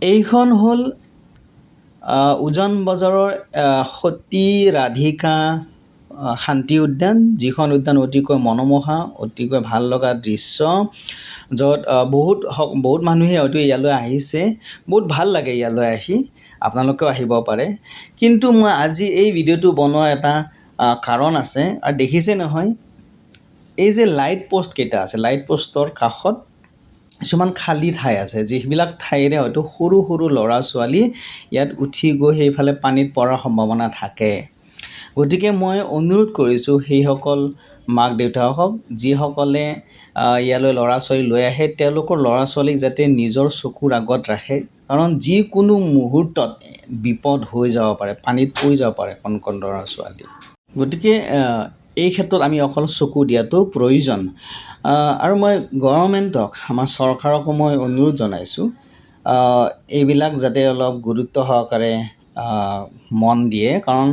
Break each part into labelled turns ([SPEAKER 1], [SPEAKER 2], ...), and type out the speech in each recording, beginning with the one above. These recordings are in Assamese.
[SPEAKER 1] এইখন হ'ল উজান বজাৰৰ সতী ৰাধিকা শান্তি উদ্যান, যিখন উদ্যান অতিকৈ মনোমোহা, অতিকৈ ভাল লগা দৃশ্য, য'ত বহুত বহুত মানুহে হয়তো ইয়ালৈ আহিছে। বহুত ভাল লাগে ইয়ালৈ আহি, আপোনালোকেও আহিব পাৰে। কিন্তু মই আজি এই ভিডিঅ'টো বনোৱা এটা কাৰণ আছে। আৰু দেখিছে নহয়, এই যে লাইট পষ্ট কেইটা আছে, লাইট পষ্টৰ কাষত কিছুমান খালী ঠাই আছে, যিবিলাক ঠাইৰে হয়তো সৰু সৰু ল'ৰা ছোৱালী ইয়াত উঠি গৈ সেইফালে পানীত পৰাৰ সম্ভাৱনা থাকে। গতিকে মই অনুৰোধ কৰিছোঁ সেইসকল মাক দেউতাকক, যিসকলে ইয়ালৈ ল'ৰা ছোৱালী লৈ আহে, তেওঁলোকৰ ল'ৰা ছোৱালীক যাতে নিজৰ চকুৰ আগত ৰাখে। কাৰণ যিকোনো মুহূৰ্তত বিপদ হৈ যাব পাৰে, পানীত পৰি যাব পাৰে কণ কণ ল'ৰা ছোৱালী। গতিকে এই ক্ষেত্ৰত আমি অকল চকু দিয়াটো প্ৰয়োজন। আৰু মই গভৰ্ণমেণ্টক, আমাৰ চৰকাৰকো মই অনুৰোধ জনাইছোঁ, এইবিলাক যাতে অলপ গুৰুত্ব সহকাৰে মন দিয়ে। কাৰণ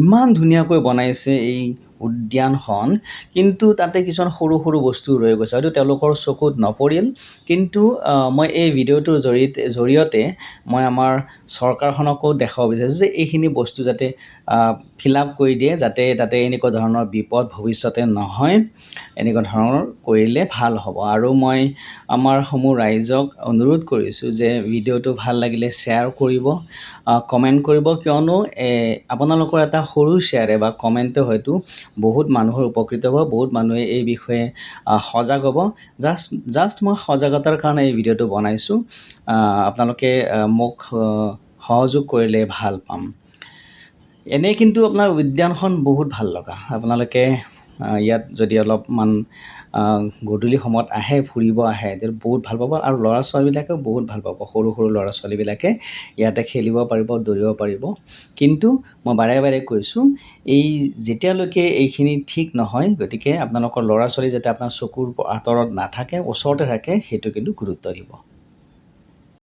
[SPEAKER 1] ইমান ধুনীয়াকৈ বনাইছে এই উদ্যানখন, কিন্তু তাতে কিছুমান সৰু সৰু বস্তু ৰৈ গৈছে, হয়তো তেওঁলোকৰ চকুত নপৰিল। কিন্তু মই এই ভিডিঅ'টোৰ জৰিয়তে মই আমাৰ চৰকাৰখনকো দেখুৱাব বিচাৰিছোঁ যে এইখিনি বস্তু যাতে ফিল আপ কৰি দিয়ে, যাতে তাতে এনেকুৱা ধৰণৰ বিপদ ভৱিষ্যতে নহয়। এনেকুৱা ধৰণৰ কৰিলে ভাল হ'ব। আৰু মই আমাৰ সমূহ ৰাইজক অনুৰোধ কৰিছোঁ যে ভিডিঅ'টো ভাল লাগিলে শ্বেয়াৰ কৰিব, কমেণ্ট কৰিব। কিয়নো আপোনালোকৰ এটা সৰু শ্বেয়াৰে বা কমেণ্টে হয়তো বহুত মানুহৰ উপকৃত হ'ব, বহুত মানুহে এই বিষয়ে সজাগ হ'ব। জাষ্ট মই সজাগতাৰ কাৰণে এই ভিডিঅ'টো বনাইছোঁ। আপোনালোকে মোক সহযোগ কৰিলে ভাল পাম। এনেই কিন্তু আপোনাৰ উদ্যানখন বহুত ভাল লগা। আপোনালোকে ইয়াত যদি অলপমান গধূলি সময়ত আহে, ফুৰিব আহে, তেতিয়া বহুত ভাল পাব। আৰু ল'ৰা ছোৱালীবিলাকেও বহুত ভাল পাব। সৰু সৰু ল'ৰা ছোৱালীবিলাকে ইয়াতে খেলিব পাৰিব, দৌৰিব পাৰিব। কিন্তু মই বাৰে বাৰে কৈছোঁ, এই যেতিয়ালৈকে এইখিনি ঠিক নহয়, গতিকে আপোনালোকৰ ল'ৰা ছোৱালী যাতে আপোনাৰ চকুৰ আঁতৰত নাথাকে, ওচৰতে থাকে, সেইটো কিন্তু গুৰুত্ব দিব।